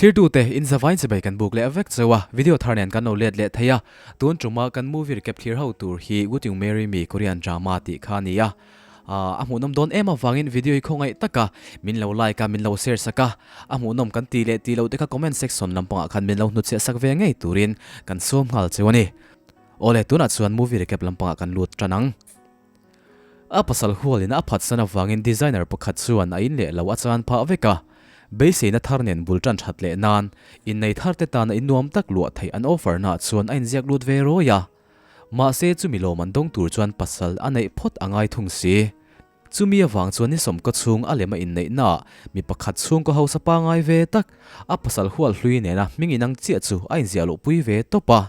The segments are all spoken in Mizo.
Thlirtute, in zavain chibai kan buk leh vek cheu a, video thar nen kan lo let leh thei a, tun tuma kan movie recap thlir ho tur hi Would You Marry Me Korean drama tih kha a ni a, a hmuhnawm dawn em avangin video hi khawngaih taka min lo like a, min lo share sak a, a hmuhnawm kan tih leh tih loh te kha comment section lampangah khan min lo hnutchhiah sak ve ngei turin kan sawm nghal cheu a ni. Awle, tunah chuan movie recap lampangah kan lut tan ang. A pasal hualin a phatsan avangin designer pakhat chuan a in leh lo a chan phah vek a. Beiseina thar nen bul tan that leh nan innei thar te tana in nuam tak luah theih an offer naah chuan a inziak lut ve rawi a. Mahse chumi lawm an dawng tur chuan pasal a neih phawt a ngai thung si. Chumi avang chuan ni sawmkaw chhung a lem a inneih naah mi pakhat chhungkaw hausa pangai ve tak a pasal hual hlui nena hming inang chiah chu a inziah luhpui ve tawp a.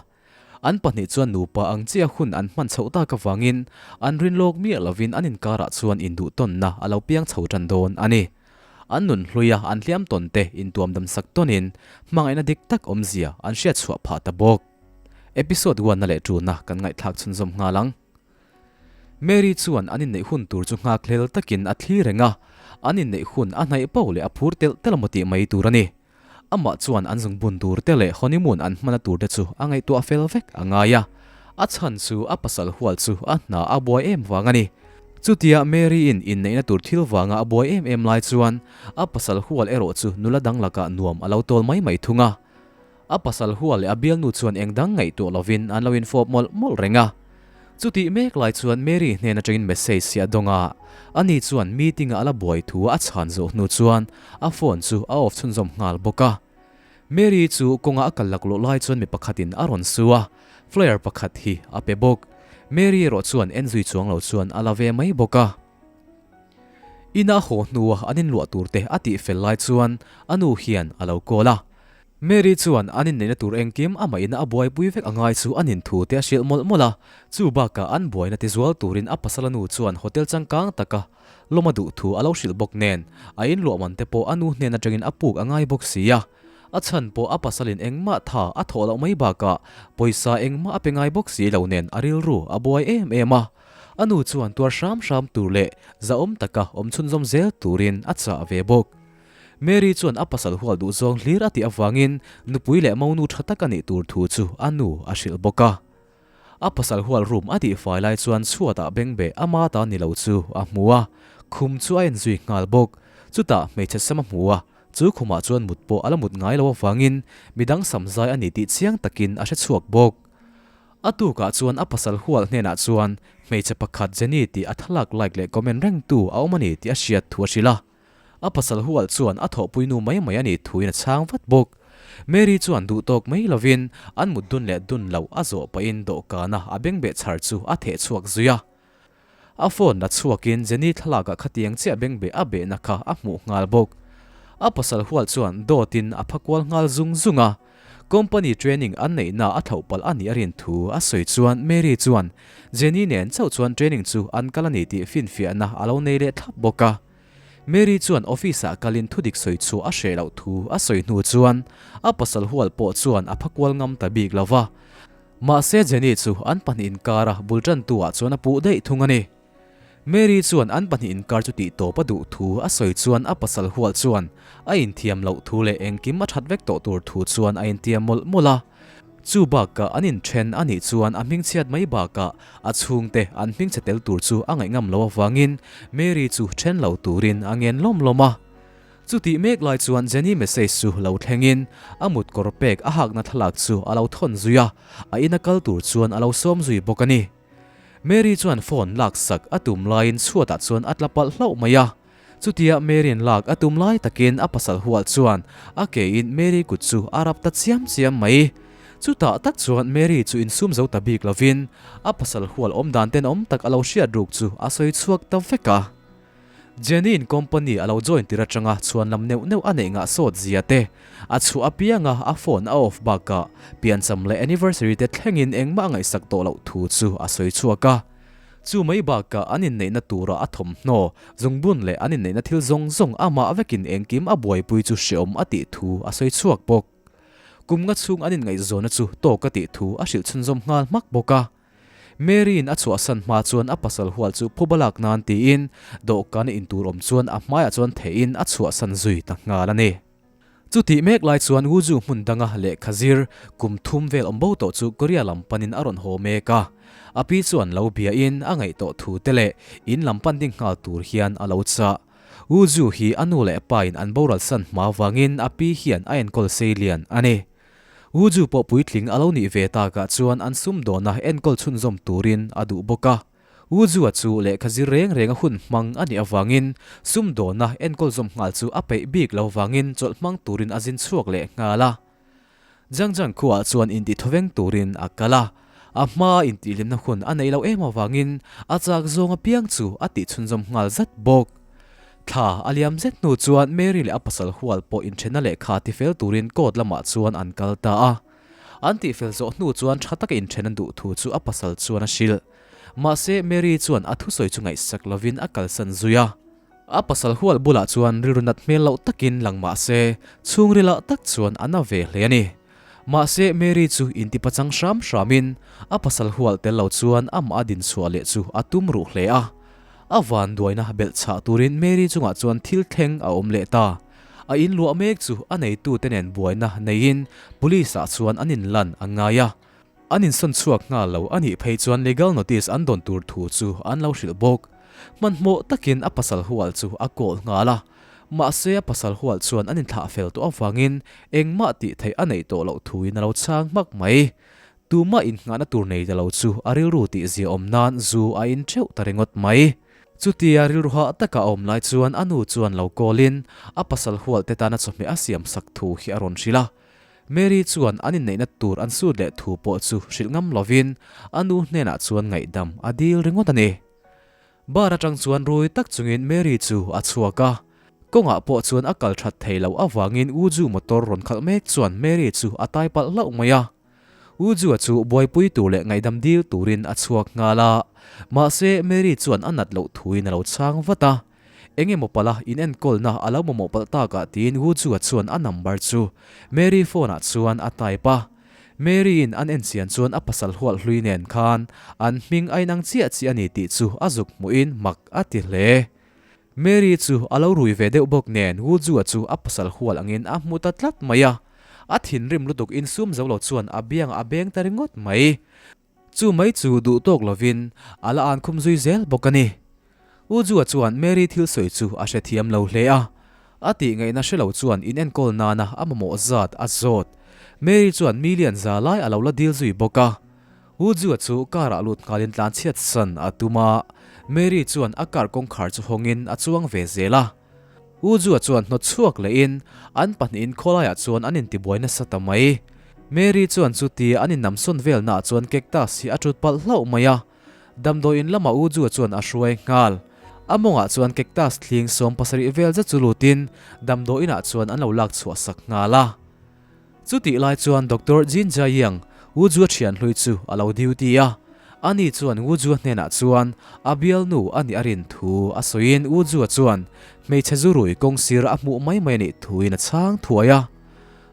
An pahnih chuan nupa ang chiah hun an hman chhoh tak avangin an rin lawk miah lovin an inkarah chuan induhtawnna a lo piang chho tan dawn a ni. An nun hluia an hliam tawn te intuam dam sak tawnin hmangaihna dik tak awmzia an hriat chhuah phah ta bawk. Episode one-na leh two-na kan ngaihthlak chhunzawm nghal ang. Mary chuan an inneih hun tur chu nghakhlel takin a thlir reng a, an inneih hun a hnaih poh leh a phur telh telh maw tih mai tur a ni. Amah chuan an zungbun tur te leh honeymoon an hmana tur te chu a ngaihtuah fel vek a ngai a. A chhan chu a pasal hual chu a hna a buai em vang a ni. Chutia Mary-in inneihna tur thil vanga a buai em em lai chuan a pasal hual erawh chu nula dang lakah nuam a lo tawl mai mai thung a. A pasal hual leh a bialnu chuan eng dang ngaihtuah lovin an lo infawp mawlh mawlh reng a. Chutih mek lai chuan Mary hnen atangin message hi a dawng a, ani chuan meeting-a a la buai thu a chhan zawh hnu chuan a phone chu a off chhunzawm nghal bawk a. Mary chu kawnga a kal laklawh lai chuan mi pakhatin a rawn su a, flyer pakhat hi a pe bawk. Mary erawh chuan en zui chuang lo chuan a la ve mai bawk a. Ina a haw hnua an inluah tur te a tih fel lai chuan a nu hian a lo call a. Mary chuan an inneihna tur engkim amah ina a buaipui vek a ngai chu an inthu te a hrilh mawlh mawlh a, chu bakah an buaina tizual turin a pasala nu chuan hotel changkang taka lawm a duh thu a lo hrilh bawk nen a inluah man te pawh a nu hnen atangin a puk a ngai bawk si a. A chhan pawh a pasalin engmah tha a thawh loh mai bakah pawisa engmah a pe ngai bawk si lo nen a rilru a buai em em a. A nu chuan tuar hram hram tur leh zahawm taka awm chhunzawm zel turin a chah ve bawk. Mary chuan a pasal hual duh zawng hlir a tih avangin nupui leh monu tha tak a nih tur thu chu a nu a hrilh bawk a. A pasal hual room a tih fai lai chuan chhuatah bengbeh ama ta ni lo chu a hmu a, khum chu a en zui nghal bawk. Chutah hmeichhe sam a hmu a, chu khumah chuan mut pawh a la mut ngai lo avangin midang sam zai a ni tih chiang takin a hre chhuak bawk. A tukah chuan a pasal hual hnenah chuan hmeichhe pakhat Jenny tih a thlalak like leh comment rengtu a awm a ni tih a hriat thu a hrilh a. A pasal hual chuan a thawhpui nu mai mai a nih thuin a chhang vat bawk. Mary chuan duh tawk mai lovin an mut dun leh dun loh a zawh pahin dawhkana a bengbeh chhar chu a theh chhuak zui a. A phone la chhuakin Jenny thlalakah khatiang chiah bengbeh a behna kha a hmuh nghal bawk. A pasal hual chuan dawtin a pha kual nghal zung zung a. Company training an neihna a thlauh palh a nih a rin thu a sawi chuan Mary chuan Jenny nen chauh chuan training chu an kal a ni tih finfiahna a lo nei leh thlap bawk a. Mary chuan office ah kalin thudik sawi chu a hreh loh thu a sawi hnu chuan a pasal hual pawh chuan a pha kual ngam ta bik lo va. Mahse Jenny chu an pahnih inkar a bul tantu ah chuan a puh daih thung a ni. Mary chuan an pahnih inkar chu tih tawp a duh thu a sawi chuan a pasal hual chuan a inthiam loh thu leh engkim a that vek tawh tur thu chuan a intiam mawlh mawlh a. Chu bakah an inthen a nih chuan a hmingchhiat mai bakah a chhungte an hmingchhe tel tur chu a ngaih ngam lo avangin Mary chu then lo turin a ngen lawm lawm a. Chutih mek lai chuan Jenny message chu lo thlengin a mut kawr pek a hakna thlalak chu a lo thawn zui a, a ina kal tur chuan a lo sawm zui bawk a ni. Mary chuan phone lak sak a tum laiin chhuatah chuan a tla palh hlauh mai a. Chutia Mary'n lak a tum lai takin a pasal hual chuan a kein Mary kut chu a rap ta chiam chiam mai. Chutah tak chuan Mary chu insum zo ta bik lovin a pasal hual awm dan tenawm tak a lo hriat ruk chu a sawi chhuak ta vek a. Jenny-in company a lo join tir atanga chhuan lam neuh neuh a neih ngah sawt zia te, a chhuah apianga a phone a off bakah piancham leh anniversary te thlengin engmah a ngaihsak tawh loh thu chu a sawi chhuak a. Chu mai bakah an inneihna tura a thawmhnaw, zungbun leh an inneihna thil zawng zawng amah vekin engkim a buaipui chu hreawm a tih thu a sawi chhuak bawk. Kum nga chhung an inngaihzawnna chu tawk a tih thu a hrilh chhunzawm nghal hmak bawk a. Mary-in a chhuahsan hma chuan a pasal hual chu phuba lak nan tiin dawhkan a intur awm chuan a hmaiah chuan theihin a chhuahsan zui ta nghal a ni. Chutih mek lai chuan Wuju hmun danga lehkha zir kum thum vel awm bo tawh chu Korea lam panin a rawn haw mek a. A pi chuan lo biain a ngaih tawh thu te leh in lam pan ding nghal tur hian a lo chah. Wuju hi a nu leh pa in an boral san hma vangin a pi hian a enkawl sei lian a ni. Wuju pawh puitling a lo nih ve takah chuan an sumdawna enkawl chhunzawm turin a duh bawk a. Wuzua chu lehkha zir reng reng a hun hmang a nih avangin sumdawna enkawl zawm nghal chu a peih bik lo vangin chawlh hmang turin a zin chhuak leh nghal a. Jiang Jiang khuaah chuan intihthawveng turin a kal a, a hmaa intihhlimna hun a neih loh em avangin a chak zawng apiang chu a tihchhunzawm nghal zat bawk. Thla a liam zet hnu chuan Mary leh a pasal hual pawh inthenna lehkha tifel turin court lamah chuan an kal ta a. An tihfel zawh hnu chuan tha taka inthen an duh thu chu a pasal chuan a hrilh. Mahse, Mary chuan a thusawi chu ngaihsak lovin a kalsan zui a. A pasal hual bulah chuan rilru nat hmel loh takin lang mah se, chhungrilah tak chuan a na ve hle a ni. Mahse, Mary chu intipachang hram hramin a pasal hual tel lo chuan amah a dinchhuah leh chu a tum ruh hle a. A vanduaina belh chhah turin Mary chungah chuan thil thleng a awm leh ta. A inluah mek chu a neitute nen buaina neiin police ah chuan an inlan a ngai a. An insawn chhuak nghal lo a nih phei chuan legal notice an dawn tur thu chu an lo hrilh bawk. Hmanhmawh takin a pasal hual chu a call nghal a. Mahse a pasal hual chuan an inthlah fel tawh avangin engmah tih theih a neih tawh loh thuin a lo chhang hmak mai. Tumah innghahna tur nei ta lo chu a rilru tih ziaawm nan zu a in theuh ta ringawt mai. Chutia rilru hah taka a awm lai chuan a nu chuan lo call in a pasal hual te tana chawhmeh a siam sak thu hi a rawn hrilh a. Mary chuan an inneihna tur an sut leh thu pawh chu hrilh ngam lovin a nu hnenah chuan ngaihdam a dil ringawt a ni. Bar atang chuan rui tak chungin Mary chu a chhuak a, kawngah pawh chuan a kal that thei loh avangin Uju motor rawn khalh mek chuan Mary chu a tai palh hlauh mai a. Ujua chu buaipui tur leh ngaihdam dil turin a chhuak nghal a, mahse Mary chuan a nat loh thuin a lo chhang vat a. Eng emaw palh a inenkawlna a lo mamawh palh takah tiin Ujua chuan a number chu Mary phone ah chuan a type a. Mary in an enchian chuan a pasal hual hlui nen khan an hming a inang chiah chiah a ni tih chu a zuk hmuhin mak a ti hle. Mary chu a lo rui ve deuh bawk nen Wuzua chu a pasal hual angin a hmu ta tlat mai a, a thinrim lutuk insum zo lo chuan a biangah a beng ta ringawt mai. Chu mai chu duh tawk lovin a la an khum zui zel bawk a ni. Wuzua chuan Mary thil sawi chu a hrethiam lo hle a, a tih ngaihna hre lo chuan inenkawl nana a mamawh zat a zawt. Mary chuan million za lai a lo la dil zui bawk a. Wuzua chu car ah lut nghalin tlanchhiat san a tum a, Mary chuan a car kawngkhar chu hawngin a chuang ve zel a. Wuzua chuan hnawt chhuak lehin an pahnihin khawlaiah chuan an intibuai nasa ta mai. Mary chuan chutia an innamsawn velnaah chuan cactus hi a ṭut palh hlauh mai a, damdawiin lamah Wuzua chuan a hruai nghal. A mawngah chuan cactus thling 70 vel zet chu lutin damdawiinah chuan an lo lak chhuah sak nghal a. Chutih lai chuan Doctor Jin Jae-young, Wu Zua thian hlui chu a lo duty a. Ani chuan Wu Zua hnenah chuan a bialnu a nih a rin thu a sawiin Wu Zua chuan hmeichhe zu rui kawng sir a hmuh mai mai a nih thuin a chhang thuai a.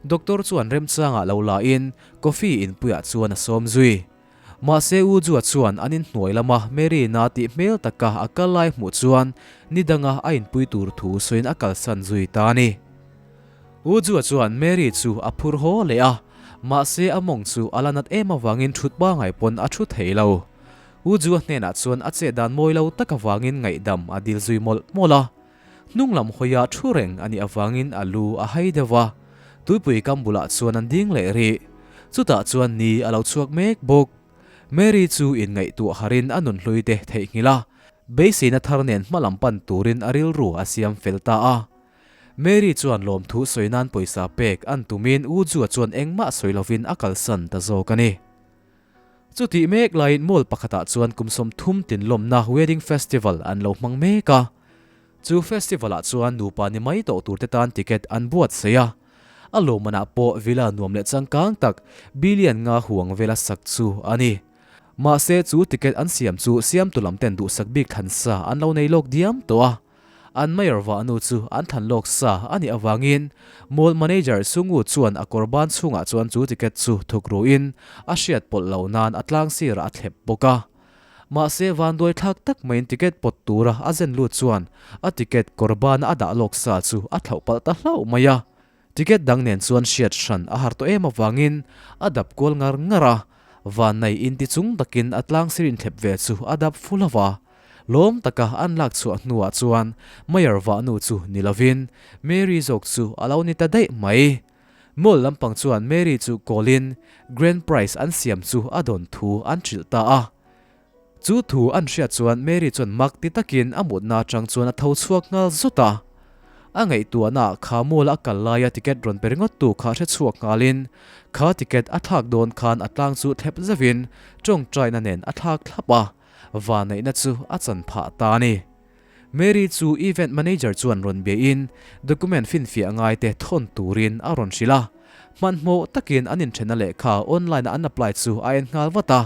Doctor chuan remchangah lo la in coffee inpuiah chuan a sawm zui. Mahse Wu Zua chuan an inhnuai lama Mary na tih hmel taka a kal lai hmuh chuan ni danga a inpui tur thu sawiin a kalsan zui ta a ni. U Zua chuan Mary chu a phur haw leh a, mahse a mawng chu a la nat em avangin thut pangai pawn a thu thei lo. U Zua hnenah chuan a chet dan mawi lo tak avangin ngaihdam a dil zui mawlh mawlh a. Hnung lam hawia thu reng a nih avangin a lu a hai deuh a, tuipui kam bulah chuan an ding leh rih. Chutah chuan ni a lo chhuak mek bawk. Mary chu inngaihtuah harin a nunhlui te theihnghilh a, beiseina thar nen hma lam pan turin a rilru a siam fel ta a. Mary chuan lawmthu sawi nan pawisa pek an tumin U Zua chuan engmah sawi lovin a kalsan ta zawk a ni. Chutih mek laiin mall pakhatah chuan kum 30 tinlawmna wedding festival an lo hmang mek a. Chu festival ah chuan nupa ni mai tawh turte tan ticket an buatsaih a. A lawmmanah pawh villa nuam leh changkang tak billion nga huang vela sak chu a ni. Mahse chu ticket an siam chu siamtu lam ten duhsak bik thlansa an lo nei lawk diam tawh a. An mayor vahnu chu an thlan lawk sa a nih avangin mall manager Sungu chuan a kawr ban chhungah chuan chu ticket chu thuk ruin a hriat pawlh loh nan a tlang sirah a thlep bawk a. Mahse vanduai thlak tak maiin ticket pawt tura a zen lut chuan a ticket kawr bana a dah lawk sa chu a thlauh palh ta hlauh mai a. Ticket dang nen chuan hriat hran a har tawh em avangin a dap kual ngar ngar a, vannei inti chung takin a tlang sir inthlep ve chu a dap fu lo va. Lawm taka an lak chhuah hnuah chuan Mayor vahnu chu ni lovin Mary zawk chu a lo ni ta daih mai. Mall lampang chuan Mary chu call-in Grand Prize an siam chu a dawn thu an hrilh ta a. Chu thu an hriat chuan Mary chuan mak ti takin a mutna atang chuan a tho chhuak nghal zut a. A ngaihtuahnaah kha mall a kal laia ticket rawn pe ringawt tu kha hre chhuak nghalin kha ticket a thlak dawn khan a tlang chu thlep zeuhin tawngtaina nen a thlak thlap a, vanneihna chu a chan phah ta a ni. Mary chu event manager chuan rawn biain document finfiah ngaite thawn turin a rawn hrilh a. Hmanhmawh takin an inthena lehkha online a an apply chu a en nghal vat a.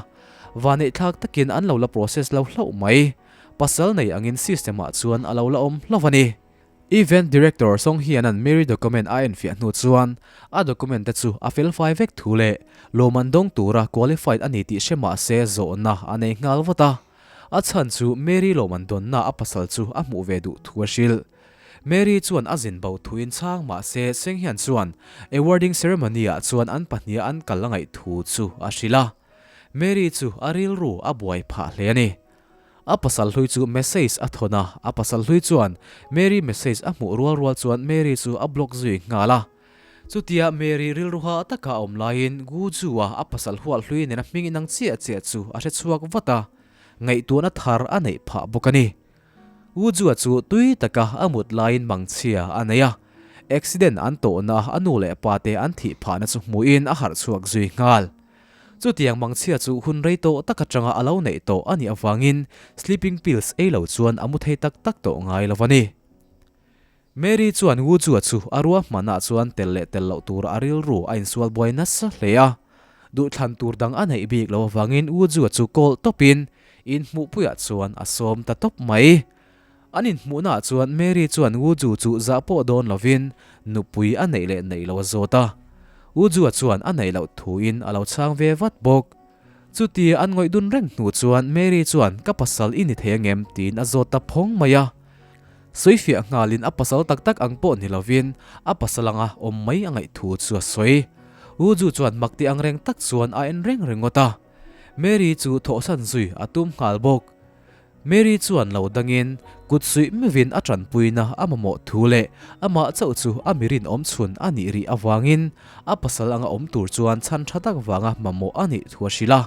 Vaneihthlak takin an lo la process lo hlauh mai. Pasal nei angin system ah chuan a lo la awm hlauh a ni. Event Director Song Hian-a'n Mary document a enfiah hnu chuan a document te chu a felfai vek thu leh lawmman dawng tura qualified a ni tih hre mah se zawhna a nei nghal vat a. A chhan chu Mary lawmman dawnna a pasal chu a hmuh ve duh thu a hrilh. Mary chuan a zin bo thuin chhang mah se Seng Hian chuan awarding ceremony ah chuan an pahniha an kal a ngaih thu chu a hrilh a. Mary chu a rilru a buai phah hle a ni. A pasal hlui chu message a thawn a, a pasal hlui chuan Mary message a hmuh rual rual chuan Mary chu a block zui nghal a. Chutia Mary rilru ha taka a awm laiin Gu Ju-a a pasal hual hlui nena hming inang chiah chiah chu a hre chhuak vat a, ngaihtuahna thar a neih phah bawk a ni. Gu Ju-a chu tui taka a mut laiin mangchhia a nei a, accident an tawhna a nu leh pa te an thih phahna chu hmuhin a harh chhuak zui nghal. Chutiang mangchhia chu hun rei tawh tak atanga a lo neih tawh a nih avangin sleeping pills ei lo chuan a mu thei tak tak tawh ngai lo a ni. Mary chuan Wu Jua chu a ruahmanah chuan tel leh tel loh tur a rilru a insual buai nasa hle a. Duhthlan tur dang a neih bik loh avangin Wu Jua chu call tawpin inhmuhpuiah chuan a sawm ta tawp mai. An inhmuhnaah chuan Mary chuan Wu Ju chu zah pawh dawn lovin nupui a neih leh neih lo a zawt a. Wu Jua chuan a neih loh thuin a lo chhang ve vat bawk. Chuti an ngawih dun reng hnu chuan Mary chuan ka pasal i ni thei angem tiin a zawt ta phawng mai a. Sawifiah nghalin a pasal tak tak ang pawh ni lovin a pasal anga awm mai a ngaih thu chu a sawi. Wu Ju chuan mak ti ang reng tak chuan a en reng ringawt a. Mary chu thawhsan zui a tum nghal bawk. Mary chuan lo dangin kut suih meuhin a tanpuina a mamawh thu leh amah chauh chu a mi rinawm chhun a nih rih avangin a pasal anga awm tur chuan chhan tha tak vanga mamawh a nih thu a hrilh a.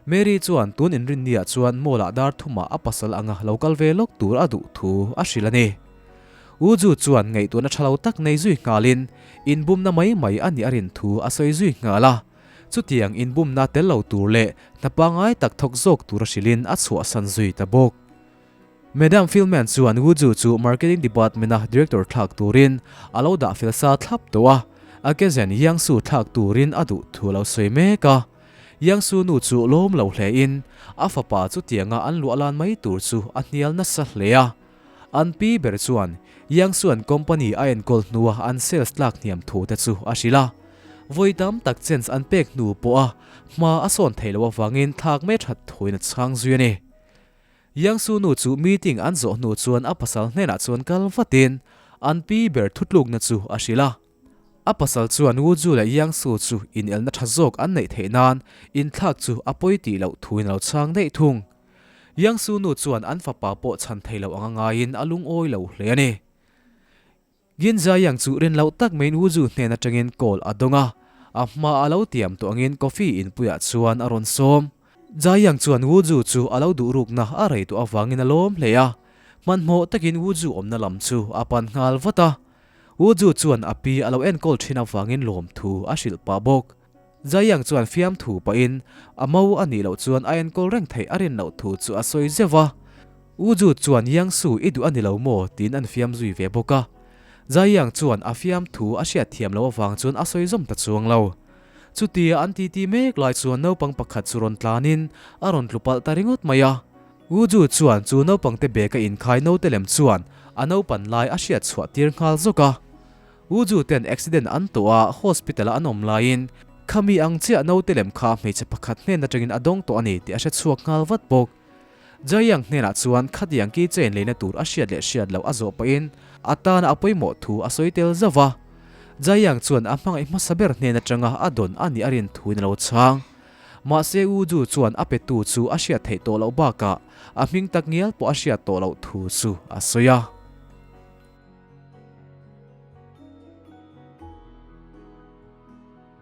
Mary chuan tun inrinniah chuan mall-ah dar thumah a pasal anga lo kal ve lawk tur a duh thu a hrilh a ni. U Ju chuan ngaihtuahna tha lo tak nei zui nghalin inbumna mai mai a nih a rin thu a sawi zui nghal a. Chutiang inbumna tel lo tur leh hna pangngai tak thawk zawk tura hrilhin a chhuahsan zui ta bawk. Madam Philman chuan Wu Ju chu Marketing Department-a Director thlak turin a lo dah fel sa thlap tawh a, a kezen Yang Su thlak turin a duh thu a lo sawi mek a. Yang Su nu chu lawm lo hlein a fapa chutianga an luah lan mai tur chu a hnial nasa hle a. An pi ber chuan Yang Suan company a enkawl hnua an sales tlak hniam thu te chu a hrilh a. Vawi tam tak chance an pek hnu pawh a hma a sawn theih loh avangin thlak mai that thuin a chhang zui a ni. Yang Su nu chu meeting an zawh hnu chuan a pasal hnenah chuan kal vatin an pi ber thutlukna chu a hrilh a. A pasal chuan Wu Ju leh Yang Su chu inelna tha zawk an neih theih nan inthlak chu a pawi tih loh thuin a lo chhang daih thung. Yang Su nu chuan an fapa pawh chhan thei lo anga ngaiin a lungawi lo hle a ni. Ginza Yang chu rin loh tak maiin Wu Ju hnen atangin call a dawng a, a hma a lo tiam tawh angin coffee inpuiah chuan a rawn sawm. Jia Yang chuan Wu Ju chu a lo duh rukna a rei tawh avangin a lawm hle a, hmanhmawh takin Wu Ju awmna lam chu a pan nghal vat a. Wu Ju chuan a pi a lo enkawl thin avangin lawmthu a hrilh pah bawk. Jia Yang chuan fiamthu pahin a mo a nih loh chuan a enkawl reng theih a rin loh thu chu a sawi zeuh a. U Ju chuan Yang Su i duh a ni lo maw? tiin an fiam zui ve bawk a. Jia Yang chuan a fiamthu a hriat thiam loh avang chuan a sawi zawm ta chuang lo. Chutia an titi mek lai chuan naupang pakhat chu rawn tlanin a rawn tlu palh ta ringawt mai a. U Ju chuan chu naupangte bag a inkhai naute lem chuan a naupan lai a hriat chhuah tir nghal zawk a. U Ju ten accident an tawh a, hospital a an awm laiin khami ang chiah naute lem kha hmeichhe pakhat hnen atangin a dawng tawh a ni tih a hre chhuak nghal vat bawk. Jayang hnenah chuan khatiang key chain leina tur a hriat leh hriat loh a zawh pahin a tana a pawimawh thu a sawi tel zauh a. Jae-young chuan a hmangaih hmasa ber hnen atanga a dawn a nih a rin thuin a lo chhang. Mahse Woo-ju chuan a petu chu a hriat theih tawh loh bakah a hming tak ngial pawh a hriat tawh loh thu chu a sawi a.